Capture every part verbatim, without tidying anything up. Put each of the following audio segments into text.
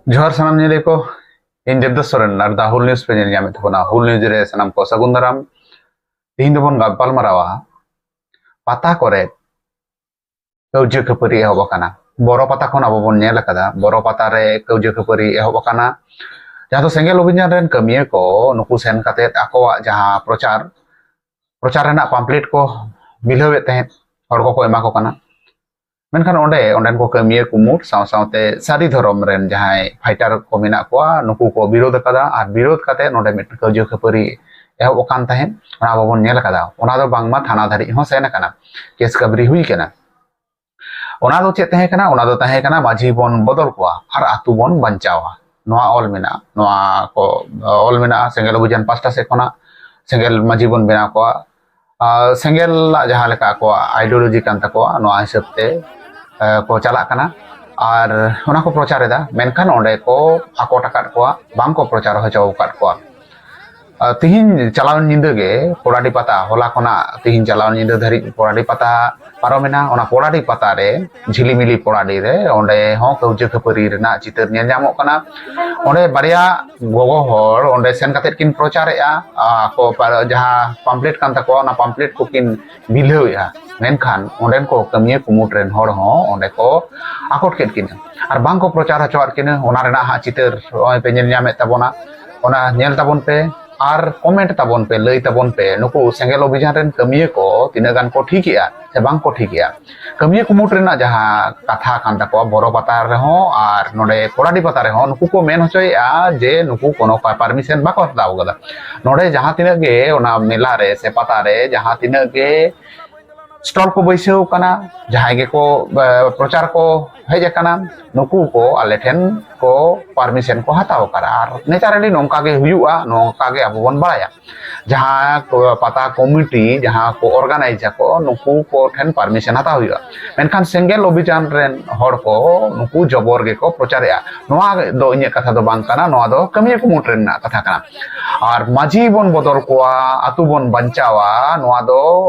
ᱡᱚᱦᱟᱨ ᱥᱟᱱᱟᱢ ᱧᱮᱞᱤᱭᱟᱹ ᱠᱚ, ᱤᱧ ᱫᱮᱵᱫᱟᱥ ᱥᱚᱨᱮᱱ ᱟᱨ ᱫᱟ ᱦᱩᱞ ᱱᱤᱭᱩᱡᱽ ᱯᱮ ᱧᱮᱞ ᱧᱟᱢᱮᱫ ᱛᱟᱵᱚᱱᱟ᱾ ᱦᱩᱞ ᱱᱤᱭᱩᱡᱽ ᱨᱮ ᱥᱟᱱᱟᱢ ᱠᱚ ᱥᱟᱹᱜᱩᱱ ᱫᱟᱨᱟᱢ᱾ ᱛᱮᱦᱮᱧ ᱫᱚᱵᱚᱱ ᱜᱟᱯᱟᱞ ᱢᱟᱨᱟᱣᱟ ᱯᱟᱛᱟ ᱠᱚᱨᱮ ᱠᱟᱹᱣᱡᱟᱹ ᱠᱷᱟᱹᱯᱟᱹᱨᱤ ᱮᱦᱚᱵ ᱟᱠᱟᱱᱟ᱾ ᱵᱚᱨᱚ ᱯᱟᱛᱟ ᱠᱷᱚᱱ ᱟᱵᱚ ᱵᱚᱱ ᱧᱮᱞ ᱟᱠᱟᱫᱟ, ᱵᱚᱨᱚ ᱯᱟᱛᱟ ᱨᱮ ᱠᱟᱹᱣᱡᱟᱹ ᱠᱷᱟᱹᱯᱟᱹᱨᱤ ᱮᱦᱚᱵ ᱟᱠᱟᱱᱟ᱾ ᱡᱟᱦᱟᱸ ᱫᱚ ᱥᱮᱸᱜᱮᱞ ᱚᱵᱷᱤᱡᱟᱱ ᱨᱮᱱ ᱠᱟᱹᱢᱤᱭᱟᱹ ᱠᱚ ᱱᱩᱠᱩ ᱥᱮᱱ ᱠᱟᱛᱮᱫ ᱟᱠᱚᱣᱟᱜ ᱡᱟᱦᱟᱸ ᱯᱨᱚᱪᱟᱨ, ᱯᱨᱚᱪᱟᱨ ᱨᱮᱱᱟᱜ ᱯᱟᱢᱯᱞᱮᱴ ᱠᱚ ᱵᱤᱞᱟᱹᱣᱮᱫ ᱛᱟᱦᱮᱸᱫ, ᱦᱚᱲ ᱠᱚᱠᱚ ᱮᱢᱟ ᱠᱚ ᱠᱟᱱᱟ᱾ ᱢᱮᱱᱠᱷᱟᱱ ᱚᱸᱰᱮ, ᱚᱸᱰᱮᱱ ᱠᱚ ᱠᱟᱹᱢᱤᱭᱟᱹ ᱠᱩᱢᱩᱴ ᱥᱟᱶ ᱥᱟᱶᱛᱮ ᱥᱟᱹᱨᱤ ᱫᱷᱚᱨᱚᱢ ᱨᱮᱱ ᱡᱟᱦᱟᱸᱭ ᱯᱷᱟᱭᱴᱟᱨ ᱠᱚ ᱢᱮᱱᱟᱜ ᱠᱚᱣᱟ, ᱱᱩᱠᱩ ᱠᱚ ᱵᱤᱨᱳᱫ ᱟᱠᱟᱫᱟ᱾ ᱟᱨ ᱵᱤᱨᱳᱫ ᱠᱟᱛᱮ ᱱᱚᱸᱰᱮ ᱢᱤᱫ ᱠᱟᱹᱣᱡᱟᱹ ᱠᱷᱟᱹᱯᱟᱹᱨᱤ ᱮᱦᱚᱵ ᱟᱠᱟᱱ ᱛᱟᱦᱮᱸᱫ, ᱚᱱᱟ ᱟᱵᱚ ᱵᱚᱱ ᱧᱮᱞ ᱟᱠᱟᱫᱟ᱾ ᱚᱱᱟ ᱫᱚ ᱵᱟᱝᱢᱟ ᱛᱷᱟᱱᱟ ᱫᱷᱟᱹᱨᱤᱡ ᱦᱚᱸ ᱥᱮᱱ ᱟᱠᱟᱱᱟ, ᱠᱮᱥ ᱠᱟᱵᱨᱤ ᱦᱩᱭ ᱟᱠᱟᱱᱟ᱾ ᱚᱱᱟ ᱫᱚ ᱪᱮᱫ ᱛᱟᱦᱮᱸ ᱠᱟᱱᱟ? ᱚᱱᱟ ᱫᱚ ᱛᱟᱦᱮᱸ ᱠᱟᱱᱟ ᱢᱟᱹᱡᱷᱤ ᱵᱚᱱ ᱵᱚᱫᱚᱞ ᱠᱚᱣᱟ ᱟᱨ ᱟᱹᱛᱩ ᱵᱚᱱ ᱵᱟᱧᱪᱟᱣᱟ᱾ ᱱᱚᱣᱟ ᱚᱞ ᱢᱮᱱᱟᱜᱼᱟ, ᱱᱚᱣᱟ ᱠᱚ ᱚᱞ ᱢᱮᱱᱟᱜᱼᱟ ᱥᱮᱸᱜᱮᱞ ᱚᱵᱷᱤᱡᱟᱱ ᱯᱟᱥᱴᱟ ᱥᱮᱫ ᱠᱷᱚᱱᱟᱜ, ᱥᱮᱸᱜᱮᱞ ᱢᱟᱹᱡᱷᱤ ᱵᱚᱱ ᱵᱮᱱᱟᱣ ᱠᱚᱣᱟ᱾ ᱟᱨ ᱥᱮᱸᱜᱮᱞᱟᱜ ᱡᱟᱦᱟᱸ ᱞᱮᱠᱟ ᱟᱠᱚᱣᱟᱜ ideology ᱠᱟᱱ ᱛᱟᱠᱚᱣᱟ, ᱱᱚᱣᱟ ᱦᱤᱥᱟᱹᱵ ᱛᱮ, ᱮ, ᱠᱚ ᱪᱟᱞᱟᱜ ᱠᱟᱱᱟ ᱟᱨ ᱚᱱᱟ ᱠᱚ ᱯᱨᱚᱪᱟᱨ ᱮᱫᱟ᱾ ᱢᱮᱱᱠᱷᱟᱱ ᱚᱸᱰᱮ ᱠᱚ ᱟᱠᱚᱴ ᱟᱠᱟᱫ ᱠᱚᱣᱟ, ᱵᱟᱝ ᱠᱚ ᱯᱨᱚᱪᱟᱨ ᱦᱚᱪᱚ ᱟᱠᱟᱫ ᱠᱚᱣᱟ᱾ ᱟᱨ ᱛᱤᱦᱤᱧ ᱪᱟᱞᱟᱣᱮᱱ ᱧᱤᱫᱟᱹ ᱜᱮ ᱯᱚᱲᱟᱰᱤ ᱯᱟᱛᱟ, ᱦᱚᱞᱟ ᱠᱷᱚᱱᱟᱜ ᱛᱤᱦᱤᱧ ᱪᱟᱞᱟᱣᱮᱱ ᱧᱤᱫᱟᱹ ᱫᱷᱟᱹᱨᱤᱡ ᱯᱚᱲᱟᱰᱤ ᱯᱟᱛᱟ ᱯᱟᱨᱚᱢᱮᱱᱟ᱾ ᱚᱱᱟ ᱯᱚᱲᱟᱰᱤ ᱯᱟᱛᱟ ᱨᱮ, ᱡᱷᱤᱞᱤᱢᱤᱞᱤ ᱯᱚᱲᱟᱰᱤ ᱨᱮ, ᱚᱸᱰᱮ ᱦᱚᱸ ᱠᱟᱹᱣᱡᱟᱹ ᱠᱷᱟᱹᱯᱟᱹᱨᱤ ᱨᱮᱱᱟᱜ ᱪᱤᱛᱟᱹᱨ ᱧᱮᱞ ᱧᱟᱢᱚᱜ ᱠᱟᱱᱟ᱾ ᱚᱸᱰᱮ ᱵᱟᱨᱭᱟ ᱜᱚᱜᱚ ᱦᱚᱲ ᱚᱸᱰᱮ ᱥᱮᱱ ᱠᱟᱛᱮᱫ ᱠᱤᱱ ᱯᱨᱚᱪᱟᱨᱮᱜᱼᱟ, ᱟᱠᱚ ᱯᱟ-, ᱡᱟᱦᱟᱸ ᱯᱟᱢᱯᱞᱮᱴ ᱠᱟᱱ ᱛᱟᱠᱚᱣᱟ, ᱚᱱᱟ ᱯᱟᱢᱯᱞᱮᱴ ᱠᱚᱠᱤᱱ ᱵᱤᱞᱟᱹᱣᱮᱜᱼᱟ᱾ ᱢᱮᱱᱠᱷᱟᱱ ᱚᱸᱰᱮᱱ ᱠᱚ ᱠᱟᱹᱢᱤᱭᱟᱹ ᱠᱩᱢᱩᱴ ᱨᱮᱱ ᱦᱚᱲ ᱦᱚᱸ ᱚᱸᱰᱮ ᱠᱚ ᱟᱠᱚᱴ ᱠᱮᱫ ᱠᱤᱱᱟ ᱟᱨ ᱵᱟᱝ ᱠᱚ ᱯᱨᱚᱪᱟᱨ ᱦᱚᱪᱚᱣᱟᱫ ᱠᱤᱱᱟ᱾ ᱚᱱᱟ ᱨᱮᱱᱟᱜ ᱦᱟᱸᱜ ᱪᱤᱛᱟᱹᱨ ᱱᱚᱜᱼᱚᱭ ᱯᱮ ᱧᱮᱞ ᱧᱟᱢᱮᱫ ᱛᱟᱵᱚᱱᱟ, ᱚᱱᱟ ᱧᱮᱞ ᱛᱟᱵᱚᱱ ᱯᱮ ᱟᱨ ᱠᱚᱢᱮᱱᱴ ᱛᱟᱵᱚᱱ ᱯᱮ, ᱞᱟᱹᱭ ᱛᱟᱵᱚᱱ ᱯᱮ, ᱱᱩᱠᱩ ᱥᱮᱸᱜᱮᱞ ᱚᱵᱷᱤᱡᱟᱱ ᱨᱮᱱ ᱠᱟᱹᱢᱤᱭᱟᱹ ᱠᱚ ᱛᱤᱱᱟᱹᱜ ᱜᱟᱱ ᱠᱚ ᱴᱷᱤᱠᱮᱜᱼᱟ ᱥᱮ ᱵᱟᱝ ᱠᱚ ᱴᱷᱤᱠᱮᱜᱼᱟ᱾ ᱠᱟᱹᱢᱤᱭᱟᱹ ᱠᱩᱢᱩᱴ ᱨᱮᱱᱟᱜ ᱡᱟᱦᱟᱸ ᱠᱟᱛᱷᱟ ᱠᱟᱱ ᱛᱟᱠᱚᱣᱟ, ᱵᱚᱨᱚ ᱯᱟᱛᱟ ᱨᱮᱦᱚᱸ ᱟᱨ ᱱᱚᱰᱮ ᱯᱚᱲᱟᱰᱤ ᱯᱟᱛᱟ ᱨᱮᱦᱚᱸ, ᱱᱩᱠᱩ ᱠᱚ ᱢᱮᱱ ᱦᱚᱪᱚᱭᱮᱜᱼᱟ ᱡᱮ ᱱᱩᱠᱩ ᱠᱳᱱᱳ ᱯᱟᱨᱢᱤᱥᱚᱱ ᱵᱟᱠᱚ ᱦᱟᱛᱟᱣ ᱠᱟᱫᱟ᱾ ᱱᱚᱰᱮ ᱡᱟᱦᱟᱸ ᱛᱤᱱᱟᱹᱜ ᱜᱮ ᱚᱱᱟ ᱢᱮᱞᱟ ᱨᱮ ᱥᱮ ᱯᱟᱛᱟ ᱨᱮ ᱡᱟᱦᱟᱸ ᱛᱤᱱᱟᱹᱜ ᱜᱮ ᱥᱴᱚᱞ ᱠᱚ ᱵᱟᱹᱭᱥᱟᱹᱣ ᱠᱟᱱᱟ, ᱡᱟᱦᱟᱸᱭ ᱜᱮᱠᱚ, ᱮ, ᱯᱨᱚᱪᱟᱨ ᱠᱚ ᱦᱮᱡ ᱟᱠᱟᱱᱟ, ᱱᱩᱠᱩ ᱠᱚ ᱟᱞᱮ ᱴᱷᱮᱱ ᱠᱚ ᱯᱟᱨᱢᱤᱥᱚᱱ ᱠᱚ ᱦᱟᱛᱟᱣ ᱟᱠᱟᱫᱟ᱾ ᱟᱨ ᱱᱮᱪᱟᱨᱟᱞᱤ ᱱᱚᱝᱠᱟ ᱜᱮ ᱦᱩᱭᱩᱜᱼᱟ, ᱱᱚᱝᱠᱟ ᱜᱮ ᱟᱵᱚ ᱵᱚᱱ ᱵᱟᱲᱟᱭᱟ᱾ ᱡᱟᱦᱟᱸ ᱠᱚ ᱯᱟᱛᱟ ᱠᱚᱢᱤᱴᱤ, ᱡᱟᱦᱟᱸ ᱠᱚ ᱚᱨᱜᱟᱱᱟᱭᱤᱡᱽ ᱟᱠᱚ, ᱱᱩᱠᱩ ᱠᱚ ᱴᱷᱮᱱ ᱯᱟᱨᱢᱤᱥᱚᱱ ᱦᱟᱛᱟᱣ ᱦᱩᱭᱩᱜᱼᱟ᱾ ᱢᱮᱱᱠᱷᱟᱱ ᱥᱮᱸᱜᱮᱞ ᱚᱵᱷᱤᱡᱟᱱ ᱨᱮᱱ ᱦᱚᱲ ᱠᱚ ᱱᱩᱠᱩ ᱡᱚᱵᱚᱨ ᱜᱮᱠᱚ ᱯᱨᱚᱪᱟᱨᱮᱜᱼᱟ᱾ ᱱᱚᱣᱟ ᱫᱚ ᱤᱧᱟᱹᱜ ᱠᱟᱛᱷᱟ ᱫᱚ ᱵᱟᱝ ᱠᱟᱱᱟ, ᱱᱚᱣᱟ ᱫᱚ ᱠᱟᱹᱢᱤᱭᱟᱹ ᱠᱩᱢᱩᱴ ᱨᱮᱱᱟᱜ ᱠᱟᱛᱷᱟ ᱠᱟᱱᱟ᱾ ᱟᱨ ᱢᱟᱹᱡᱷᱤ ᱵᱚᱱ ᱵᱚᱫᱚᱞ ᱠᱚᱣᱟ, ᱟᱹᱛᱩ ᱵᱚᱱ ᱵᱟᱧᱪᱟᱣᱟ, ᱱᱚᱣᱟ ᱫᱚ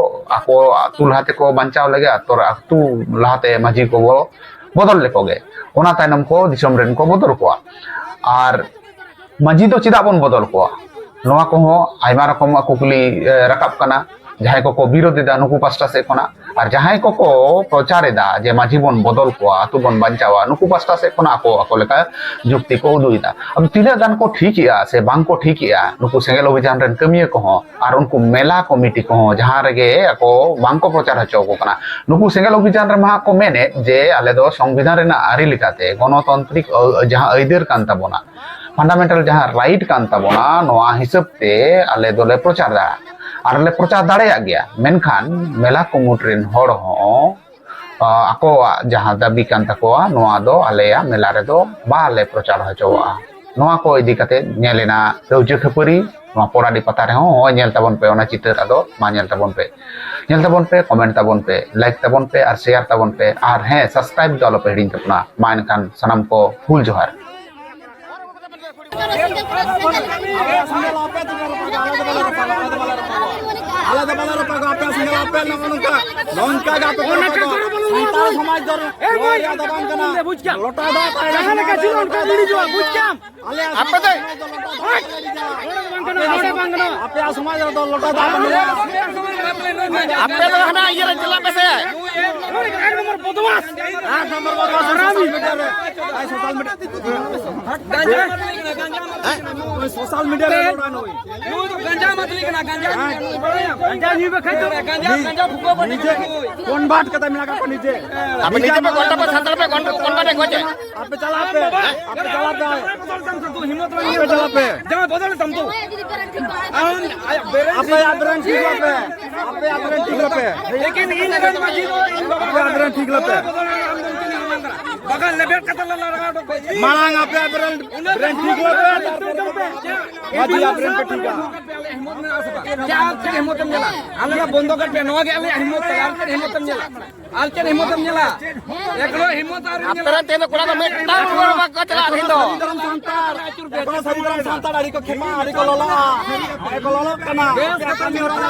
ᱟᱠᱚ ᱟᱹᱛᱩ ᱞᱟᱦᱟ ᱛᱮᱠᱚ ᱵᱟᱧᱪᱟᱣ ᱞᱮᱜᱮ, ᱟᱹᱛᱩ, ᱟᱹᱛᱩ ᱞᱟᱦᱟᱛᱮ ᱢᱟᱹᱡᱷᱤ ᱠᱚ ᱵᱚ-, ᱵᱚᱫᱚᱞ ᱞᱮᱠᱚ ᱜᱮ᱾ ᱚᱱᱟ ᱛᱟᱭᱱᱚᱢ ᱠᱚ ᱫᱤᱥᱚᱢ ᱨᱮᱱ ᱠᱚ ᱵᱚᱫᱚᱞ ᱠᱚᱣᱟ᱾ ᱟᱨ ᱢᱟᱹᱡᱷᱤ ᱫᱚ ᱪᱮᱫᱟᱜ ᱵᱚᱱ ᱵᱚᱫᱚᱞ ᱠᱚᱣᱟ? ᱱᱚᱣᱟ ᱠᱚᱦᱚᱸ ᱟᱭᱢᱟ ᱨᱚᱠᱚᱢᱟᱜ ᱠᱩᱠᱞᱤ, ᱮ, ᱨᱟᱠᱟᱵ ᱠᱟᱱᱟ᱾ ᱡᱟᱦᱟᱸᱭ ᱠᱚᱠᱚ ᱵᱤᱨᱳᱫ ᱮᱫᱟ, ᱱᱩᱠᱩ ᱯᱟᱥᱴᱟ ᱥᱮᱫ ᱠᱷᱚᱱᱟᱜ, ᱟᱨ ᱡᱟᱦᱟᱸᱭ ᱠᱚᱠᱚ ᱯᱨᱚᱪᱟᱨ ᱮᱫᱟ ᱡᱮ ᱢᱟᱹᱡᱷᱤ ᱵᱚᱱ ᱵᱚᱫᱚᱞ ᱠᱚᱣᱟ, ᱟᱹᱛᱩ ᱵᱚᱱ ᱵᱟᱧᱪᱟᱣᱟ, ᱱᱩᱠᱩ ᱯᱟᱥᱴᱟ ᱥᱮᱫ ᱠᱷᱚᱱᱟᱜ ᱟᱠᱚ ᱟᱠᱚ ᱞᱮᱠᱟ ᱡᱩᱠᱛᱤ ᱠᱚ ᱩᱫᱩᱜ ᱮᱫᱟ᱾ ᱟᱫᱚ ᱛᱤᱱᱟᱹᱜ ᱜᱟᱱ ᱠᱚ ᱴᱷᱤᱠ ᱮᱜᱼᱟ ᱥᱮ ᱵᱟᱝ ᱠᱚ ᱴᱷᱤᱠ ᱮᱜᱼᱟ, ᱱᱩᱠᱩ ᱥᱮᱸᱜᱮᱞ ᱚᱵᱷᱤᱡᱟᱱ ᱨᱮᱱ ᱠᱟᱹᱢᱤᱭᱟᱹ ᱠᱚᱦᱚᱸ ᱟᱨ ᱩᱱᱠᱩ ᱢᱮᱞᱟ ᱠᱚᱢᱤᱴᱤ ᱠᱚᱦᱚᱸ, ᱡᱟᱦᱟᱸ ᱨᱮᱜᱮ ᱟᱠᱚ ᱵᱟᱝ ᱠᱚ ᱯᱨᱚᱪᱟᱨ ᱦᱚᱪᱚ ᱟᱠᱚ ᱠᱟᱱᱟ, ᱱᱩᱠᱩ ᱥᱮᱸᱜᱮᱞ ᱚᱵᱷᱤᱡᱟᱱ ᱨᱮᱢᱟ ᱦᱟᱸᱜ ᱠᱚ ᱢᱮᱱᱮᱫ ᱡᱮ ᱟᱞᱮ ᱫᱚ ᱥᱚᱝᱵᱤᱫᱷᱟᱱ ᱨᱮᱱᱟᱜ ᱟᱹᱨᱤ ᱞᱮᱠᱟᱛᱮ ᱜᱚᱱᱚᱛᱚᱱᱛᱨᱤᱠ ᱟᱹ-, ᱡᱟᱦᱟᱸ ᱟᱹᱭᱫᱟᱹᱨ ᱠᱟᱱ ᱛᱟᱵᱚᱱᱟ, ᱯᱷᱟᱱᱰᱟᱢᱮᱱᱴᱟᱞ ᱡᱟᱦᱟᱸ ᱨᱟᱭᱤᱴ ᱠᱟᱱ ᱛᱟᱵᱚᱱᱟ, ᱱᱚᱣᱟ ᱦᱤᱥᱟᱹᱵ ᱛᱮ ᱟᱞᱮ ᱫᱚᱞᱮ ᱯᱨᱚᱪᱟᱨ ᱫᱟ ᱟᱨ ᱞᱮ ᱯᱨᱚᱪᱟᱨ ᱫᱟᱲᱮᱭᱟᱜ ᱜᱮᱭᱟ᱾ ᱢᱮᱱᱠᱷᱟᱱ ᱢᱮᱞᱟ ᱠᱚᱢᱤᱴᱤ ᱨᱮᱱ ᱦᱚᱲ ᱦᱚᱸ, ᱟ, ᱟᱠᱚᱣᱟᱜ ᱡᱟᱦᱟᱸ ᱫᱟᱹᱵᱤ ᱠᱟᱱ ᱛᱟᱠᱚᱣᱟ, ᱱᱚᱣᱟ ᱫᱚ ᱟᱞᱮᱭᱟᱜ ᱢᱮᱞᱟ ᱨᱮᱫᱚ ᱵᱟᱞᱮ ᱯᱨᱚᱪᱟᱨ ᱦᱚᱪᱚᱣᱟᱜᱼᱟ᱾ ᱱᱚᱣᱟ ᱠᱚ ᱤᱫᱤ ᱠᱟᱛᱮ ᱧᱮᱞ ᱮᱱᱟ ᱠᱟᱹᱣᱡᱟᱹ ᱠᱷᱟᱹᱯᱟᱹᱨᱤ ᱱᱚᱣᱟ ᱯᱚᱲᱟᱰᱤ ᱯᱟᱛᱟ ᱨᱮᱦᱚᱸ᱾ ᱦᱚᱸᱜᱼᱚᱭ ᱧᱮᱞ ᱛᱟᱵᱚᱱ ᱯᱮ ᱚᱱᱟ ᱪᱤᱛᱟᱹᱨ, ᱟᱫᱚ ᱢᱟ ᱧᱮᱞ ᱛᱟᱵᱚᱱ ᱯᱮ, ᱧᱮᱞ ᱛᱟᱵᱚᱱ ᱯᱮ, ᱠᱚᱢᱮᱱᱴ ᱛᱟᱵᱚᱱ ᱯᱮ, ᱞᱟᱭᱤᱠ ᱛᱟᱵᱚᱱ ᱯᱮ ᱟᱨ ᱥᱮᱭᱟᱨ ᱛᱟᱵᱚᱱ ᱯᱮ, ᱟᱨ ᱦᱮᱸ, ᱥᱟᱵᱥᱠᱨᱟᱭᱤᱵ ᱫᱚ ᱟᱞᱚᱯᱮ ᱦᱤᱲᱤᱧ ᱛᱟᱵᱚᱱᱟ᱾ ᱢᱟ ᱮᱱᱠᱷᱟᱱ ᱥᱟᱱᱟᱢ ᱠᱚ ᱦᱩᱞ ᱡᱚᱦᱟᱨ᱾ ᱟᱞᱮ ᱫᱚ ᱵᱟᱞᱮ ᱨᱟᱯᱟᱜᱟ, ᱟᱞᱮ ᱫᱚ ᱵᱟᱞᱮ ᱨᱟᱯᱟᱜᱟ, ᱟᱯᱮ ᱥᱮᱸᱜᱮᱞ ᱟᱯᱮ ᱱᱚᱜᱼᱚ ᱱᱚᱝᱠᱟ, ᱱᱚᱝᱠᱟ ᱜᱮ ᱟᱯᱮ ᱠᱚ ᱨᱟᱯᱟᱜᱟ᱾ ᱥᱟᱱᱛᱟᱲ ᱥᱚᱢᱟᱡᱽ ᱫᱚ ᱱᱚᱣᱟ ᱨᱮᱭᱟᱜ ᱫᱚ ᱵᱟᱝ ᱠᱟᱱᱟ᱾ ᱞᱚᱴᱟ ᱫᱟᱜ ᱛᱟᱦᱮᱱᱟ, ᱡᱟᱦᱟᱸ ᱞᱮᱠᱟ ᱥᱚᱢᱟᱡᱽ ᱨᱮ ᱪᱤᱞᱚᱱ ᱞᱚᱴᱟ ᱠᱷᱟᱹᱞᱤ ᱫᱟᱜ ᱦᱤᱡᱩᱜᱼᱟ, ᱵᱩᱡᱽ ᱠᱮᱫᱟᱢ? ᱟᱞᱮᱭᱟᱜ ᱟᱯᱮ ᱫᱚ ᱥᱚᱢᱟᱡᱽ ᱫᱚ ᱞᱚᱴᱟ ᱫᱟᱜ ᱛᱟᱦᱮᱱᱟ᱾ ᱟᱯᱮᱭᱟᱜ ᱥᱚᱢᱟᱡᱽ ᱨᱮᱫᱚ ᱞᱚᱴᱟ ᱫᱟᱜ ᱵᱟᱹᱱᱩᱜᱼᱟ᱾ ᱟᱯᱮ ᱫᱚ ᱦᱟᱱᱟ ᱤᱭᱟᱹ ᱨᱮ ᱪᱟᱞᱟᱜ ᱯᱮ ᱥᱮ᱾ ᱮᱠ ᱱᱚᱢᱵᱚᱨ ᱵᱚᱫᱢᱟᱥ᱾ ᱟᱨ ᱥᱳᱥᱟᱞ ᱢᱤᱰᱤᱭᱟ ᱨᱮ, ᱟᱨ ᱥᱳᱥᱟᱞ ᱢᱤᱰᱤᱭᱟ ᱱᱩᱭ ᱥᱳᱥᱟᱞ ᱢᱤᱰᱤᱭᱟ ᱨᱮ ᱨᱚᱲᱟ ᱱᱩᱭ᱾ ᱱᱩᱭ ᱫᱚ ᱜᱟᱸᱡᱟ ᱢᱟᱛᱞᱤ ᱠᱟᱱᱟ, ᱜᱟᱸᱡᱟ᱾ ᱦᱮᱸ᱾ ᱜᱟᱸᱡᱟ ᱧᱩᱭ ᱵᱟᱠᱷᱟᱡ ᱫᱚ᱾ ᱜᱟᱸᱡᱟ, ᱜᱟᱸᱡᱟ ᱯᱷᱩᱠᱟᱹ ᱵᱟᱴᱟ ᱱᱤᱡᱮ ᱠᱟᱱᱟ ᱱᱩᱭ᱾ ᱠᱚᱱᱵᱷᱟᱨᱴ ᱠᱟᱛᱮ ᱢᱮᱱᱟᱜ ᱠᱟᱜ ᱠᱚᱣᱟ ᱱᱤᱡᱮ᱾ ᱟᱯᱮ ᱱᱤᱡᱮ ᱯᱮ ᱠᱚᱱᱵᱷᱟᱨᱴ ᱯᱮ, ᱥᱟᱱᱛᱟᱲ ᱯᱮ ᱠᱚᱱ-, ᱠᱚᱱᱵᱷᱟᱨᱴ ᱯᱮ ᱜᱚᱡᱮ᱾ ᱟᱯᱮ ᱪᱟᱞᱟᱜ ᱯᱮ, ᱟᱯᱮ ᱪᱟᱞᱟᱜ ᱯᱮ᱾ ᱵᱚᱫᱚᱞ ᱛᱟᱢ ᱛᱚ, ᱦᱤᱢᱢᱚᱛ ᱵᱟᱝ ᱟᱯᱮ ᱪᱟᱞᱟᱜ ᱯᱮ᱾ ᱡᱟᱢᱟ ᱵᱚᱫᱚᱞ ᱛᱟᱢ ᱛᱚ᱾ ᱟᱢ ᱟᱭᱟᱜ ᱵᱮᱨᱮᱱ ᱟᱯᱮᱭᱟᱜ ᱵᱮᱨᱮᱱ ᱴᱷᱤᱠ ᱞᱟᱯᱮ᱾ ᱟᱯᱮᱭᱟᱜ ᱵᱮᱨᱮᱱ ᱴᱷᱤᱠ ᱞᱟᱯᱮ᱾ ᱞᱮᱠᱤᱱ ᱤᱧ ᱨᱮᱱ ᱢᱟᱹᱡᱷᱤ ᱫᱚ ᱤᱧ ᱵᱟᱵᱟ ᱟᱯᱮᱭᱟᱜ ᱵᱮᱨᱮᱱ ᱴᱷᱤᱠ ᱞᱟᱯᱮ᱾ ᱵᱟᱜᱟᱱ ᱞᱮᱵᱮᱫ ᱠᱟᱛᱮ ᱞᱮ ᱞᱟᱜᱟᱣ ᱦᱚᱴᱚ ᱠᱟᱜᱼᱟ᱾ ᱢᱟᱲᱟᱝ ᱟᱯᱮᱭᱟᱜ ᱵᱮᱨᱮᱱ, ᱵᱮᱨᱮᱱ ᱴᱷᱤᱠ ᱞᱟᱯᱮ᱾ ᱢᱟᱹᱡᱷᱤ ᱟᱯᱮ ᱨᱮᱱ ᱯᱮ ᱴᱷᱤᱠᱟ᱾ ᱪᱮᱫ ᱟᱢ ᱪᱮᱫ ᱦᱤᱢᱢᱚᱛ ᱮᱢ ᱧᱮᱞᱟ? ᱟᱞᱮ ᱵᱚᱱᱫᱚ ᱠᱟᱜ ᱯᱮ, ᱱᱚᱣᱟ ᱜᱮ ᱟᱞᱮᱭᱟᱜ ᱦᱤᱢᱢᱚᱛ ᱛᱟᱞᱮ, ᱟᱨ ᱪᱮᱫ ᱦᱤᱢᱢᱚᱛ ᱮᱢ ᱧᱮᱞᱟ? ᱟᱨ ᱪᱮᱫ ᱦᱤᱢᱢᱚᱛ ᱮᱢ ᱧᱮᱞᱟ? ᱮᱠᱫᱚᱢ ᱦᱤᱢᱢᱚᱛ ᱟᱨ ᱟᱯᱮ ᱨᱮᱱ ᱛᱮᱦᱮᱧ ᱫᱚ ᱠᱚᱲᱟ ᱫᱚ ᱢᱤᱫᱴᱟᱝ ᱦᱚᱲ ᱵᱟᱠᱚ ᱪᱟᱞᱟᱜᱼᱟ ᱛᱮᱦᱮᱧ ᱫᱚ᱾ ᱥᱟᱹᱨᱤ ᱫᱷᱚᱨᱚᱢ ᱥᱟᱱᱛᱟᱲ, ᱮᱠᱷᱚᱱᱳ ᱥᱟᱹᱨᱤ ᱫᱷᱚᱨᱚᱢ ᱥᱟᱱᱛᱟᱲ ᱟᱹᱰᱤ ᱠᱚ ᱠᱷᱮᱯᱟᱜᱼᱟ, ᱟᱹᱰᱤ ᱠᱚ ᱞᱚᱞᱚᱜᱼᱟ, ᱟᱹᱰᱤ ᱠᱚ ᱞᱚᱞᱚᱜ ᱠᱟᱱᱟ᱾ ᱵᱮᱥ ᱠᱟᱛᱷᱟ ᱢᱮᱱᱟᱜᱼᱟ᱾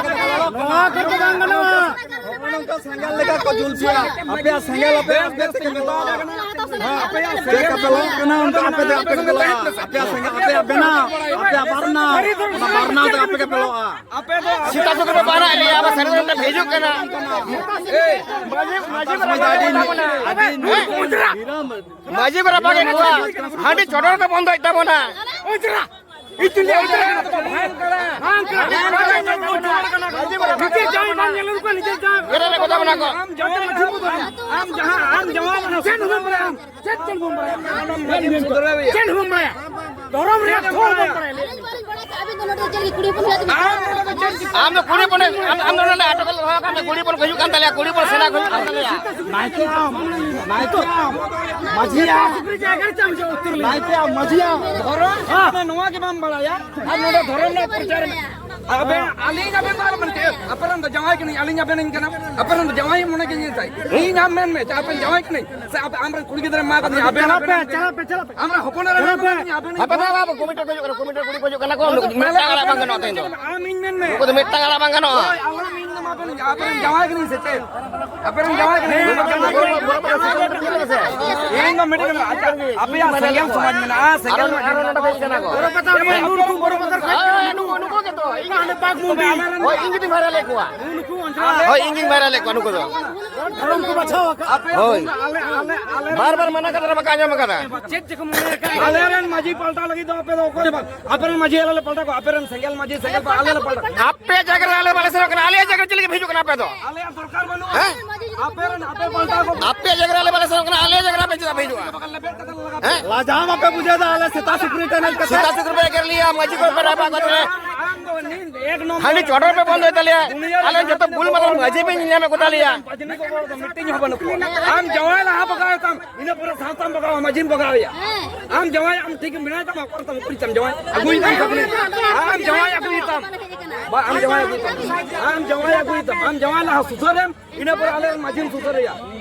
ᱱᱚᱣᱟ ᱠᱚᱫᱚ ᱵᱟᱝ ᱜᱟᱱᱚᱜᱼᱟ᱾ ᱱᱚᱜᱼᱚ ᱱᱚᱝᱠᱟ ᱥᱮᱸᱜᱮᱞ ᱞᱮᱠᱟ ᱠᱚ ᱡᱩᱞ ᱯᱮᱭᱟ᱾ ᱟᱯᱮᱭᱟᱜ ᱥᱮᱸᱜᱮᱞ ᱟᱯᱮ ᱵᱮᱥ ᱵᱮᱥ ᱛᱮᱠᱚ ᱢᱮᱛᱟᱣ ᱟᱯᱮ ᱠᱟᱱᱟ᱾ ᱪᱮᱫ ᱞᱮᱠᱟ ᱯᱮ ᱞᱚᱜ ᱠᱟᱱᱟ, ᱚᱱᱠᱟ ᱟᱯᱮ ᱫᱚ ᱟᱯᱮ ᱜᱮᱯᱮ ᱞᱚᱜᱼᱟ᱾ ᱟᱯᱮᱭᱟᱜ ᱥᱮᱸᱜᱮᱞ, ᱟᱯᱮᱭᱟᱜ ᱵᱮᱱᱟᱣ, ᱟᱯᱮᱭᱟᱜ ᱵᱟᱨᱱᱟ, ᱚᱱᱟ ᱵᱟᱨᱱᱟ ᱛᱮ ᱟᱯᱮ ᱜᱮᱯᱮ ᱞᱚᱜᱼᱟ᱾ ᱥᱮᱛᱟ ᱥᱩᱠᱨᱤ ᱯᱮ ᱵᱟᱱᱟᱜ ᱞᱮᱭᱟ, ᱟᱵᱟᱨ ᱥᱟᱹᱨᱤ ᱥᱟᱹᱨᱤ ᱯᱮ ᱦᱤᱡᱩᱜ ᱠᱟᱱᱟ᱾ ᱢᱟᱹᱡᱷᱤ, ᱢᱟᱹᱡᱷᱤ ᱠᱚ ᱨᱟᱯᱟᱜ ᱮᱫ ᱠᱚᱣᱟ᱾ ᱢᱟᱹᱡᱷᱤ ᱠᱚ ᱨᱟᱯᱟᱜ ᱮᱫ ᱠᱚᱣᱟ᱾ ᱦᱟᱺᱰᱤ ᱪᱚᱰᱚᱨ ᱯᱮ ᱵᱚᱱᱫᱚᱭᱮᱫ ᱛᱟᱵᱚᱱᱟ᱾ ᱤᱧ ᱪᱮᱫ ᱞᱟᱹᱭᱟ, ᱚᱱᱛᱮ ᱨᱮ ᱠᱟᱱᱟ ᱛᱚ, ᱵᱟᱝ ᱠᱟᱱᱟ᱾ ᱵᱟᱝ ᱠᱟᱱᱟ, ᱵᱟᱝ ᱠᱟᱱᱟ, ᱵᱟᱝ ᱠᱟᱱᱟ᱾ ᱱᱤᱡᱮᱨ ᱡᱟᱶᱟᱭ ᱵᱟᱝ ᱧᱮᱞ ᱦᱩᱭᱩᱜ ᱠᱟᱱᱟ, ᱱᱤᱡᱮᱨ ᱡᱟᱶᱟᱭ᱾ ᱜᱮᱨᱮ ᱨᱮ ᱜᱚᱫᱟ ᱵᱚᱱᱟ ᱠᱚ᱾ ᱟᱢ ᱡᱟᱶᱟᱭ ᱢᱟᱹᱡᱷᱤ ᱵᱩᱫᱷ ᱨᱮ᱾ ᱟᱢ ᱡᱟᱦᱟᱸ, ᱟᱢ ᱡᱟᱶᱟᱭ ᱢᱟᱱᱮ ᱪᱮᱫ ᱦᱚᱸ ᱵᱟᱢ ᱵᱟᱲᱟᱭᱟ ᱟᱢ? ᱪᱮᱫ ᱪᱮᱫ ᱦᱚᱸ ᱵᱟᱢ ᱵᱟᱲᱟᱭᱟ? ᱪᱮᱫ ᱦᱚᱸ ᱵᱟᱢ ᱵᱟᱲᱟᱭᱟ? ᱫᱷᱚᱨᱚᱢ ᱨᱮᱭᱟᱜ ᱛᱷᱚ ᱦᱚᱸ ᱵᱟᱢ ᱵᱟᱲᱟᱭᱟ᱾ ᱟᱢ ᱱᱚᱰᱮ ᱫᱚ ᱪᱮᱫ ᱞᱟᱹᱜᱤᱫ ᱠᱩᱲᱤ ᱦᱚᱯᱚᱱ ᱦᱩᱭᱩᱜ ᱛᱟᱢᱟ? ᱟᱢ ᱫᱚ ᱠᱩᱲᱤ ᱦᱚᱯᱚᱱ, ᱟᱢ, ᱟᱢ ᱫᱚ ᱱᱚᱰᱮ ᱟᱴᱚᱠ ᱠᱟᱛᱮ ᱫᱚᱦᱚ ᱠᱟᱜ ᱢᱮ, ᱠᱩᱲᱤ ᱦᱚᱯᱚᱱ ᱠᱚ ᱦᱤᱡᱩᱜ ᱠᱟᱱ ᱛᱟᱞᱮᱭᱟ, ᱠᱩᱲᱤ ᱦᱚᱯᱚᱱ ᱥᱮᱬᱟ ᱠᱚ ᱦᱤᱡᱩᱜ ᱠᱟᱱ ᱛᱟᱞᱮᱭᱟ᱾ ᱱᱟᱭᱠᱮ ᱟᱢ, ᱱᱟᱭᱠᱮ ᱟᱢ, ᱢᱟᱹᱡᱷᱤ ᱟᱢ, ᱱᱟᱭᱠᱮ ᱟᱢ, ᱢᱟᱹᱡᱷᱤ ᱟᱢ, ᱫᱷᱚᱨᱚᱢ ᱟᱢ ᱱᱚᱣᱟ ᱜᱮ ᱵᱟᱢ ᱵᱟᱲᱟᱭᱟ᱾ ᱟᱨ ᱱᱚᱰᱮ ᱫᱷᱚᱨᱚᱢ ᱨᱮᱭᱟᱜ ᱯᱨᱚᱪᱟᱨ ᱮᱢ᱾ ᱟᱵᱮᱱ, ᱟᱹᱞᱤᱧ ᱟᱵᱮᱱ ᱫᱚ ᱟᱞᱚᱵᱮᱱ ᱪᱮᱫ, ᱟᱯᱮ ᱨᱮᱱ ᱫᱚ ᱡᱟᱶᱟᱭ ᱠᱟᱹᱱᱟᱹᱧ, ᱟᱹᱞᱤᱧ ᱟᱵᱮᱱ ᱠᱟᱱᱟ, ᱟᱯᱮ ᱨᱮᱱ ᱫᱚ ᱡᱟᱶᱟᱭ ᱢᱚᱱᱮ ᱜᱮ ᱧᱮᱞ ᱛᱟᱭ᱾ ᱤᱧ ᱟᱢ ᱢᱮᱱ ᱢᱮ, ᱪᱮ ᱟᱯᱮ ᱡᱟᱶᱟᱭ ᱠᱟᱹᱱᱟᱹᱧ, ᱥᱮ ᱟᱯᱮ ᱟᱢ ᱨᱮᱱ ᱠᱩᱲᱤ ᱜᱤᱫᱽᱨᱟᱹ ᱢᱟ ᱠᱟᱹᱱᱟᱹᱧ, ᱟᱵᱮᱱ ᱪᱟᱞᱟᱜ ᱯᱮ, ᱟᱵᱮᱱ ᱪᱟᱞᱟᱜ ᱯᱮ, ᱪᱟᱞᱟᱜ ᱯᱮ᱾ ᱟᱢ ᱨᱮᱱ ᱦᱚᱯᱚᱱ ᱮᱨᱟ ᱪᱟᱞᱟᱜ ᱯᱮ᱾ ᱟᱵᱮᱱ ᱦᱟᱯᱮ ᱫᱚ ᱵᱟᱵᱟ, ᱠᱚᱢᱤᱴᱤ ᱠᱚ ᱦᱤᱡᱩᱜ ᱠᱟᱱᱟ, ᱠᱚᱢᱤᱴᱤ ᱠᱩᱲᱤ ᱠᱚ ᱦᱤᱡᱩᱜ ᱠᱟᱱᱟ ᱠᱚ, ᱟᱫᱚ ᱢᱤᱫᱴᱟᱝ ᱟᱲᱟᱜ ᱵᱟᱝ ᱜᱟᱱᱚᱜᱼᱟ ᱛᱮᱦᱮᱧ ᱫᱚ᱾ ᱟᱢ ᱤᱧ ᱢᱮᱱ ᱢᱮ᱾ ᱱᱩᱠᱩ ᱫᱚ ᱢᱤᱫᱴᱟᱝ ᱟᱲᱟᱜ ᱵᱟᱝ ᱜᱟᱱᱚᱜᱼᱟ᱾ ᱦᱳᱭ, ᱟᱞᱚᱢ ᱤᱧ ᱢᱮᱱ ᱢᱟ, ᱟᱯᱮ ᱨᱮᱱ, ᱟᱯᱮ ᱨᱮᱱ ᱡᱟᱶᱟᱭ ᱠᱟᱹᱱᱟᱹᱧ ᱥᱮ ᱪᱮᱫ? ᱟᱯᱮ ᱨᱮᱱ ᱡᱟᱶᱟᱭ ᱠᱟᱹᱱᱟᱹᱧ᱾ ᱤᱧ ᱫᱚ ᱢᱤᱫᱴᱟᱝ ᱟᱪᱪᱷᱟ, ᱟᱯᱮᱭᱟᱜ ᱥᱮᱸᱜᱮᱞ ᱥᱚᱢᱟᱡᱽ ᱢᱮᱱᱟᱜᱼᱟ, ᱥᱮᱸᱜᱮᱞ ᱢᱮᱱᱟᱜᱼᱟ᱾ ᱟᱨᱚ ᱱᱚᱰᱮ ᱠᱚ ᱦᱮᱡ ᱠᱟᱱᱟ ᱠᱚ᱾ ᱦᱳᱭ, ᱱᱩᱠᱩ, ᱱᱩᱠᱩ ᱜᱮᱛᱚ᱾ ᱤᱧ, ᱦᱳᱭ, ᱤᱧ ᱜᱮᱛᱚᱧ ᱵᱷᱟᱭᱨᱟᱞ ᱮᱫ ᱠᱚᱣᱟ᱾ ᱦᱳᱭ, ᱤᱧ ᱜᱮᱧ ᱵᱷᱟᱭᱨᱟᱞ ᱮᱫ ᱠᱚᱣᱟ ᱱᱩᱠᱩ ᱫᱚ᱾ ᱫᱷᱚᱨᱚᱢ ᱠᱚ ᱵᱟᱪᱷᱟᱣ ᱟᱠᱟᱫ᱾ ᱦᱳᱭ᱾ ᱟᱞᱮ, ᱟᱞᱮ, ᱟᱞᱮ ᱵᱟᱨ ᱵᱟᱨ ᱢᱟᱱᱟ ᱠᱟᱛᱮ ᱨᱮᱦᱚᱸ ᱵᱟᱠᱚ ᱟᱸᱡᱚᱢ ᱟᱠᱟᱫᱟ᱾ ᱪᱮᱫ ᱪᱮᱫ ᱠᱚ ᱢᱚᱱᱮ ᱟᱠᱟᱫ? ᱟᱞᱮ ᱨᱮᱱ ᱢᱟᱹᱡᱷᱤ ᱯᱟᱞᱴᱟᱣ ᱞᱟᱹᱜᱤᱫ ᱫᱚ ᱟᱯᱮ ᱫᱚ ᱚᱠᱚᱭ ᱦᱚᱸ ᱵᱟᱝ᱾ ᱟᱯᱮ ᱨᱮᱱ ᱢᱟᱹᱡᱷᱤ ᱟᱞᱮ ᱞᱮ ᱯᱟᱞᱴᱟᱣ ᱠᱚᱣᱟ, ᱟᱯᱮ ᱨᱮᱱ ᱥᱮᱸᱜᱮᱞ ᱢᱟᱹᱡᱷᱤ ᱥᱮᱸᱜᱮᱞ ᱯᱟᱞᱴᱟᱣ ᱟᱞᱮ ᱞᱮ ᱯᱟᱞᱴᱟᱣ᱾ ᱟᱯᱮ ᱡᱟᱭᱜᱟ ᱨᱮ ᱟᱞᱮ ᱵᱟᱞᱮ ᱥᱮᱱᱚᱜ ᱠᱟᱱᱟ, ᱟᱞᱮᱭᱟᱜ ᱡᱟᱭᱜᱟ ᱨᱮ ᱪᱮᱫ ᱞᱟᱹᱜᱤᱫ ᱯᱮ ᱦᱤᱡᱩᱜ ᱠᱟᱱᱟ ᱟᱯᱮ ᱫᱚ? ᱟᱞᱮᱭᱟᱜ ᱫᱚᱨᱠᱟᱨ ᱵᱟᱹᱱᱩᱜᱼᱟ᱾ ᱦᱮᱸ? ᱟᱯᱮ ᱨᱮᱱ, ᱟᱯᱮ ᱯᱟᱞᱴᱟᱣ ᱠᱚ᱾ ᱟᱯᱮᱭᱟᱜ ᱡᱟᱭᱜᱟ ᱨᱮ ᱟᱞᱮ ᱵᱟᱞᱮ ᱥᱮᱱᱚᱜ ᱠᱟᱱᱟ, ᱟᱞᱮᱭᱟᱜ ᱡᱟᱭᱜᱟ ᱨᱮ ᱟᱯᱮ ᱪᱮᱫᱟᱜ ᱯᱮ ᱦᱤᱡᱩᱜᱼᱟ? ᱦᱮᱸ? ᱞᱟᱡᱟᱣ ᱵᱟᱯᱮ ᱵᱩᱡᱷᱟᱹᱣ ᱮᱫᱟ, ᱟᱞᱮ ᱥᱮᱛᱟ ᱥᱩᱠᱨᱤ ᱴᱟᱱᱮᱞ ᱠᱟᱛᱮ? ᱥᱮᱛᱟ ᱥᱩᱠᱨᱤ ᱯᱮ ᱮᱜᱮᱨ ᱞᱮᱭᱟ, ᱢᱟᱹᱡᱷᱤ ᱠᱚ ᱯᱮ ᱨᱟᱯᱟᱜ ᱠᱚ ᱛᱟᱞᱮᱭᱟ᱾ ᱟᱢ ᱫᱚ ᱱᱤᱱ ᱮᱠ ᱱᱚᱢᱵᱚᱨ ᱦᱟᱺᱰᱤ ᱪᱚᱰᱚᱨ ᱯᱮ ᱵᱚᱱᱫᱚᱭ ᱛᱟᱞᱮᱭᱟ᱾ ᱟᱞᱮ ᱡᱚᱛᱚ ᱵᱩᱞ ᱢᱟᱞᱟ ᱢᱟᱹᱡᱷᱤ ᱯᱮ ᱧᱮᱞ ᱧᱟᱢᱮᱫ ᱠᱚ ᱛᱟᱞᱮᱭᱟ᱾ ᱵᱟᱡᱽᱱᱤ ᱠᱚ ᱦᱚᱲ ᱫᱚ ᱢᱤᱫᱴᱤᱡ ᱦᱚᱸ ᱵᱟᱹᱱᱩᱜ ᱠᱚᱣᱟ᱾ ᱟᱢ ᱡᱟᱶᱟᱭ ᱞᱟᱦᱟ ᱵᱟᱜᱟᱣ ᱮᱛᱟᱢ, ᱤᱱᱟᱹ ᱯᱚᱨᱮ ᱥᱟᱶᱛᱟᱢ ᱵᱟᱜᱟᱣᱟ, ᱢᱟᱹᱡᱷᱤᱢ ᱵᱟᱜᱟᱣ ᱮᱭᱟ᱾ ᱟᱢ ᱡᱟᱶᱟᱭ ᱟᱢ ᱴᱷᱤᱠ ᱮᱢ ᱵᱮᱱᱟᱣ ᱛᱟᱢᱟ, ᱚᱠᱚᱭ ᱛᱟᱢ ᱩᱠᱩᱨᱤᱡ ᱛᱟᱢ ᱡᱟᱶᱟᱭ? ᱟᱹᱜᱩᱭ ᱛᱟᱢ ᱠᱷᱟᱹᱯᱲᱤ᱾ ᱟᱢ ᱡᱟᱶᱟᱭ ᱟᱹᱜᱩᱭ ᱛᱟᱢ᱾ ᱵᱟ, ᱟᱢ ᱡᱟᱶᱟᱭ ᱟᱹᱜᱩᱭ ᱛᱟᱢ᱾ ᱟᱢ ᱡᱟᱶᱟᱭ ᱟᱹᱜᱩᱭ ᱛᱟᱢ᱾ ᱟᱢ ᱡᱟᱶᱟᱭ ᱞᱟᱦᱟ ᱥᱩᱥᱟᱹᱨᱮᱢ, ᱤᱱᱟᱹ ᱯᱚᱨᱮ ᱟᱞᱮ ᱢᱟᱹᱡᱷᱤᱢ ᱥᱩᱥᱟᱹᱨᱮᱭᱟ᱾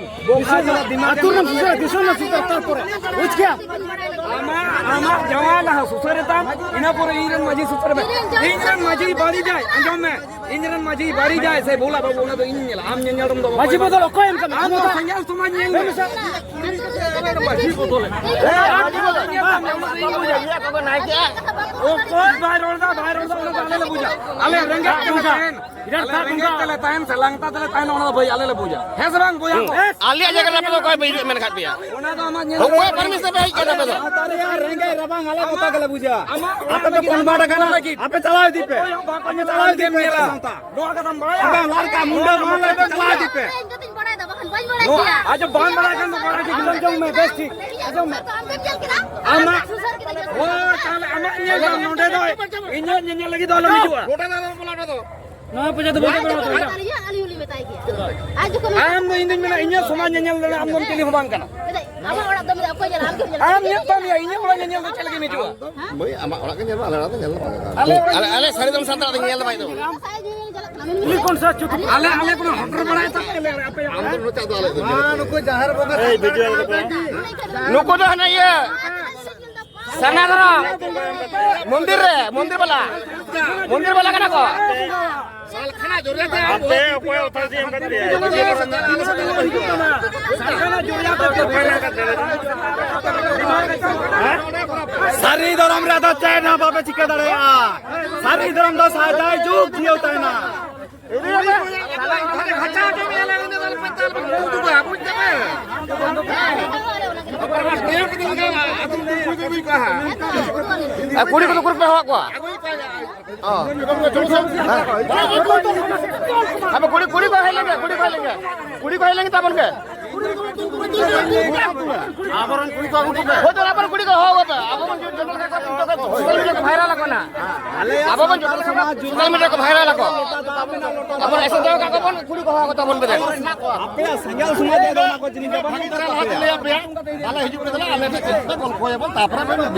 ᱵᱚᱸᱜᱟ ᱡᱟᱞᱟ ᱫᱤᱱᱟᱹᱢ ᱟᱹᱛᱩ ᱨᱮᱱ ᱥᱩᱥᱟᱹᱨ, ᱫᱤᱥᱚᱢ ᱨᱮᱱ ᱥᱩᱥᱟᱹᱨ, ᱛᱟᱨᱯᱚᱨᱮ᱾ ᱵᱩᱡᱽ ᱠᱮᱭᱟ? ᱟᱢᱟᱜ, ᱟᱢᱟᱜ ᱡᱟᱶᱟᱭ ᱞᱟᱦᱟ ᱥᱩᱥᱟᱹᱨᱮ ᱛᱟᱢ, ᱤᱱᱟᱹ ᱯᱚᱨᱮ ᱤᱧ ᱨᱮᱱ ᱢᱟᱹᱡᱷᱤ ᱥᱩᱥᱟᱹᱨᱮ ᱢᱮ᱾ ᱤᱧ ᱨᱮᱱ ᱢᱟᱹᱡᱷᱤ ᱵᱟᱹᱲᱤᱡᱟᱭ, ᱟᱸᱡᱚᱢ ᱢᱮ᱾ ᱤᱧ ᱨᱮᱱ ᱢᱟᱹᱡᱷᱤ ᱵᱟᱹᱲᱤᱡᱟᱭ ᱥᱮ ᱵᱷᱩᱞᱟ ᱵᱟᱹᱵᱩ, ᱚᱱᱟ ᱫᱚ ᱤᱧ ᱧᱮᱞᱟ, ᱟᱢ ᱧᱮᱧᱮᱞ ᱨᱮᱢ ᱫᱚ ᱢᱟᱹᱡᱷᱤ ᱵᱚᱫᱚᱞ ᱚᱠᱚᱭ ᱮᱢ ᱠᱟᱱᱟ? ᱟᱢ ᱫᱚ ᱥᱮᱸᱜᱮᱞ ᱥᱚᱢᱟᱡᱽ ᱧᱮᱞ ᱢᱮ᱾ ᱚᱠᱚᱭ ᱵᱟᱭ ᱨᱚᱲ ᱫᱟ, ᱵᱟᱭ ᱨᱚᱲ ᱫᱟ, ᱚᱱᱟ ᱫᱚ ᱟᱞᱮ ᱞᱮ ᱵᱩᱡᱟ᱾ ᱟᱞᱮ ᱨᱮᱸᱜᱮᱡ ᱛᱮᱞᱮ ᱛᱟᱦᱮᱱ, ᱤᱱᱟᱹ ᱟᱞᱮ ᱨᱮᱸᱜᱮᱡ ᱛᱮᱞᱮ ᱛᱟᱦᱮᱱ ᱥᱮ ᱞᱟᱝᱛᱟ ᱛᱮᱞᱮ ᱛᱟᱦᱮᱱ, ᱚᱱᱟ ᱫᱚ ᱵᱷᱟᱹᱭ ᱟᱞᱮ ᱞᱮ ᱵᱩᱡᱟ᱾ ᱦᱮᱸ ᱥᱮ ᱵᱟᱝ ᱵᱚᱭᱦᱟ ᱠᱚ? ᱟᱞᱮᱭᱟᱜ ᱡᱟᱭᱜᱟ ᱨᱮ ᱟᱯᱮ ᱫᱚ ᱚᱠᱚᱭ ᱯᱮ ᱦᱤᱡᱩᱜ ᱢᱮᱱ ᱠᱟᱫ ᱯᱮᱭᱟ? ᱚᱱᱟ ᱫᱚ ᱟᱢᱟᱜ ᱧᱮᱞ ᱚᱠᱚᱭ ᱯᱟᱨᱢᱤᱥ ᱛᱮᱯᱮ ᱦᱮᱡ ᱠᱟᱱᱟ ᱟᱯᱮ ᱫᱚ? ᱞᱟᱛᱟᱨ ᱨᱮᱭᱟᱜ ᱨᱮᱸᱜᱮᱡ ᱨᱟᱵᱟᱝ ᱟᱞᱮ ᱜᱚᱴᱟ ᱜᱮᱞᱮ ᱵᱩᱡᱟ᱾ ᱟᱢᱟᱜ ᱟᱯᱮ ᱫᱚ ᱠᱚᱱᱵᱷᱟᱨᱴ ᱟᱠᱟᱱᱟ᱾ ᱞᱟᱹᱜᱤᱫ ᱟᱯᱮ ᱪᱟᱞᱟᱣ ᱤᱫᱤ ᱯᱮ᱾ ᱚᱠᱚᱭ ᱦᱚᱸ ᱵᱟᱠᱚ ᱟᱯᱮ ᱪᱟᱞᱟᱣ ᱤᱫᱤ ᱯᱮ᱾ ᱧᱮᱞᱟ᱾ ᱥᱟᱱᱛᱟ᱾ ᱱᱚᱣᱟ ᱠᱟᱛᱷᱟᱢ ᱵᱟᱲᱟᱭᱟ? ᱟᱯᱮ ᱞᱟᱲᱠᱟ ᱢᱩᱱᱰᱟᱹ ᱢᱟᱱ ᱞᱮ ᱪᱟᱞᱟᱣ ᱤᱫᱤ ᱯᱮ᱾ ᱤᱧ ᱡᱩᱫᱤᱧ ᱵᱟᱲᱟᱭ ᱫᱟ, ᱵᱟᱠᱷᱟᱱ ᱵᱟᱹᱧ ᱵᱟᱲᱟᱭ ᱱᱚᱣᱟ ᱠᱮᱭᱟ᱾ ᱟᱡ ᱵᱟᱝ ᱵᱟᱲᱟᱭ ᱠᱷᱟᱱ ᱫᱚ ᱵᱟᱲᱟᱭ ᱦᱚᱪᱚ ᱟᱸᱡᱚᱢ ᱢᱮ, ᱵᱮᱥ ᱴᱷᱤᱠ᱾ ᱟᱸᱡᱚᱢ ᱢᱮ᱾ ᱟᱢ ᱧᱮᱞ ᱠᱮᱫᱟ? ᱟᱢᱟᱜ ᱥᱩᱥᱟᱹᱨ ᱠᱮᱫᱟ᱾ ᱚ, ᱛᱟᱦᱞᱮ ᱟᱢᱟᱜ ᱧᱮᱞ ᱫᱟᱢ ᱱᱚᱰᱮ ᱫᱚ ᱤᱧᱟᱹᱜ ᱧᱮᱧᱮᱞ ᱞᱟᱹᱜᱤᱫ ᱫᱚ ᱟᱞᱚᱢ ᱦᱤᱡᱩᱜᱼᱟ᱾ ᱱᱚᱣᱟ ᱯᱚᱭᱥᱟ ᱫᱚ ᱵᱟᱹᱧ ᱵᱟᱲᱟᱭ ᱦᱚᱪᱚ᱾ ᱟᱹᱞᱤᱧ ᱦᱚᱸ, ᱟᱹᱞᱤᱧ ᱦᱚᱸᱞᱤᱧ ᱢᱮᱛᱟᱭ ᱜᱮᱭᱟ᱾ ᱟᱡ ᱡᱚᱠᱷᱚᱱ ᱟᱢ ᱫᱚ ᱤᱧ ᱫᱩᱧ ᱢᱮᱱᱟ, ᱤᱧᱟᱹᱜ ᱥᱚᱢᱟᱡᱽ ᱧᱮᱧᱮᱞ ᱨᱮ ᱟᱢ ᱫᱚᱢ ᱪᱤᱞᱤ ᱦᱚᱸ ᱵᱟᱝ ᱠᱟᱱᱟ᱾ ᱪᱮᱫᱟᱜ? ᱟᱢᱟᱜ ᱚᱲᱟᱜ ᱫᱚ ᱚᱠᱚᱭ ᱧᱮᱞᱟ? ᱟᱢ ᱜᱮᱢ ᱧᱮᱞᱟ᱾ ᱟᱢ ᱧᱮᱞ ᱛᱟᱢ ᱜᱮᱭᱟ, ᱤᱧᱟᱹᱜ ᱚᱲᱟᱜ ᱧᱮᱧᱮᱞ ᱫᱚ ᱪᱮᱫ ᱞᱟᱹᱜᱤᱫ ᱦᱤᱡᱩᱜᱼᱟ? ᱦᱮᱸ? ᱢᱟᱹᱭ, ᱟᱢᱟᱜ ᱚᱲᱟᱜ ᱜᱮ ᱧᱮᱞ ᱢᱮ, ᱟᱞᱮ ᱚᱲᱟᱜ ᱧᱮᱞ ᱢᱮ᱾ ᱟᱞᱮ ᱚᱲᱟᱜ ᱟᱞᱮ, ᱟᱞᱮ ᱥᱟᱹᱨᱤ ᱫᱚᱢ ᱥᱟᱱᱛᱟᱲ ᱫᱚ ᱧᱮᱞ ᱫᱚ ᱵᱟᱭ ᱫᱚ᱾ ᱟᱞᱮ, ᱟᱞᱮ ᱠᱚᱱᱚ ᱦᱚᱴᱚᱨ ᱵᱟᱲᱟᱭ ᱛᱟᱯᱮ, ᱟᱞᱮ, ᱟᱯᱮ ᱚᱲᱟᱜ᱾ ᱟᱢ ᱫᱚ ᱱᱚᱛᱮ ᱟᱫᱚ ᱟᱞᱮ ᱫᱚ ᱢᱟ, ᱧᱮᱞ ᱢᱮ᱾ ᱱᱩᱠᱩ ᱡᱟᱦᱮᱨ ᱵᱚᱸᱜᱟ ᱮᱭ, ᱥᱟᱱᱛᱟᱲ ᱵᱷᱤᱡᱩᱣᱟᱞ ᱠᱟᱱᱟ ᱠᱚ᱾ ᱯᱮ᱾ ᱱᱩᱠᱩ ᱫᱚ ᱦᱟᱱᱮ ᱤᱭᱟᱹ, ᱥᱟᱨᱱᱟ ᱫᱷᱚᱨᱚᱢ᱾ ᱢᱚᱱᱫᱤᱨ ᱨᱮ, ᱢᱚᱱᱫᱤᱨ ᱵᱟᱞᱟ᱾ ᱢᱚᱱᱫᱤᱨ ᱵᱟᱞᱟ ᱠᱟᱱᱟ ᱠᱚ᱾ ᱟᱯᱮ ᱚᱠᱚᱭ authority ᱮᱢ ᱠᱟᱫ ᱯᱮᱭᱟ? ᱥᱟᱨᱱᱟ ᱫᱷᱚᱨᱚᱢ ᱨᱮ ᱟᱫᱚ ᱪᱮᱫ ᱦᱚᱸ ᱵᱟᱯᱮ ᱪᱤᱠᱟᱹ ᱫᱟᱲᱮᱭᱟᱜᱼᱟ᱾ ᱥᱟᱹᱨᱤ ᱫᱷᱚᱨᱚᱢ ᱫᱚ ᱥᱟᱫᱟᱭ ᱡᱩᱜᱽ ᱡᱤᱭᱟᱹᱣ ᱛᱟᱦᱮᱱᱟ᱾ ᱟᱨ ᱠᱩᱲᱤ ᱠᱚᱫᱚ ᱩᱠᱩᱨ ᱯᱮ ᱦᱚᱦᱚ ᱠᱚᱣᱟ? ᱚ᱾ ᱟᱯᱮ ᱠᱩᱲᱤ, ᱠᱩᱲᱤ ᱠᱚ ᱦᱮᱡ ᱞᱮᱱ ᱜᱮ, ᱠᱩᱲᱤ ᱠᱚ ᱦᱮᱡ ᱞᱮᱱ ᱜᱮ, ᱠᱩᱲᱤ ᱠᱚ ᱦᱮᱡ ᱞᱮᱱ ᱜᱮ ᱛᱟᱵᱚᱱ ᱯᱮ᱾ ᱟᱵᱚᱨᱮᱱ ᱠᱩᱲᱤ ᱠᱚ ᱟᱹᱜᱩ ᱠᱚᱯᱮ᱾ ᱦᱳᱭ ᱛᱚ, ᱟᱵᱚᱨᱮᱱ ᱠᱩᱲᱤ ᱠᱚ ᱦᱚᱦᱚ ᱠᱚᱯᱮ᱾ ᱟᱵᱚ ᱵᱚᱱ ᱡᱚᱛᱚ ᱦᱚᱲ ᱠᱚ ᱵᱷᱟᱭᱨᱟᱞ ᱟᱠᱚ ᱱᱟ᱾ ᱟᱵᱚ ᱵᱚᱱ ᱡᱚᱛᱚ ᱥᱚᱢᱟᱡᱽ ᱥᱳᱥᱟᱞ ᱢᱤᱰᱤᱭᱟ ᱠᱚ ᱵᱷᱟᱭᱨᱟᱞ ᱟᱠᱚ᱾ ᱟᱵᱚ ᱮᱥᱮ ᱫᱚᱦᱚ ᱠᱟᱜ ᱠᱚᱵᱚᱱ, ᱠᱩᱲᱤ ᱠᱚ ᱦᱚᱦᱚ ᱠᱚ ᱛᱟᱵᱚᱱ ᱯᱮ᱾ ᱟᱯᱮᱭᱟᱜ ᱥᱮᱸᱜᱮᱞ ᱥᱚᱢᱟᱡᱽ ᱨᱮ ᱚᱱᱟ ᱠᱚ ᱡᱤᱱᱤᱥ ᱫᱚ ᱵᱟᱹᱱᱩᱜ ᱛᱟᱯᱮᱭᱟ᱾ ᱛᱟᱦᱞᱮ ᱦᱤᱡᱩᱜ ᱯᱮ, ᱛᱟᱦᱞᱮ ᱟᱞᱮ ᱴᱷᱮᱱ ᱪᱮᱫ ᱯᱮ ᱜᱚᱞᱯᱚᱭᱟᱵᱚᱱ, ᱛᱟᱯᱚᱨᱮ ᱯᱮ